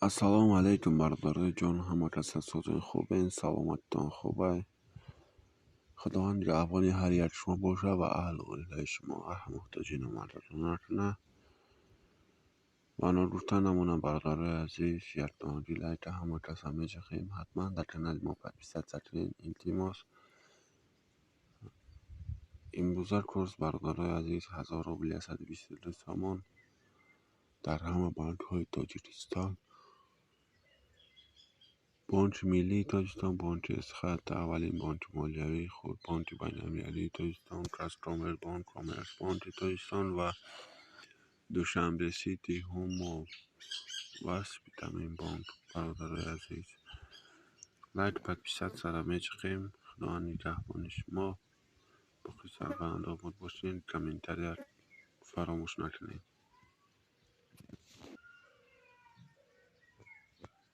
Ассалому алайкум, бародарои ҷон, ҳама кас созен, хубен, саломатитон хубай. Худованд нигаҳбони ҳар як шумо боша ва аҳлу оилаи шумо, муҳтоҷи номардатон накуна. Ва ногуфта намонам, бародарои азиз, якдонаги лайка ҳама каса меҷахем, ҳатман дар канали мо подписаться кунед, илтимос. Имрӯза курс, бародарои азиз, 1000 рубл 122 сомон дар ҳама банкҳои Тоҷикистон: Бонки Миллии Тоҷикистон, Бонки Эсхат, аввалин бонки молиявии худ, Бонки Байналмилалии Тоҷикистон, Казкоммерсбанк, Коммерсбонки Тоҷикистон ва Душанбе Сити, Ҳумо ва Спитаменбонк. Бародарои азиз, лайк, подписаться ро мечиқем. Худованд нигаҳбони шумо, боқӣ сарбаланд, обод бошед, комментария фаромӯш накунед.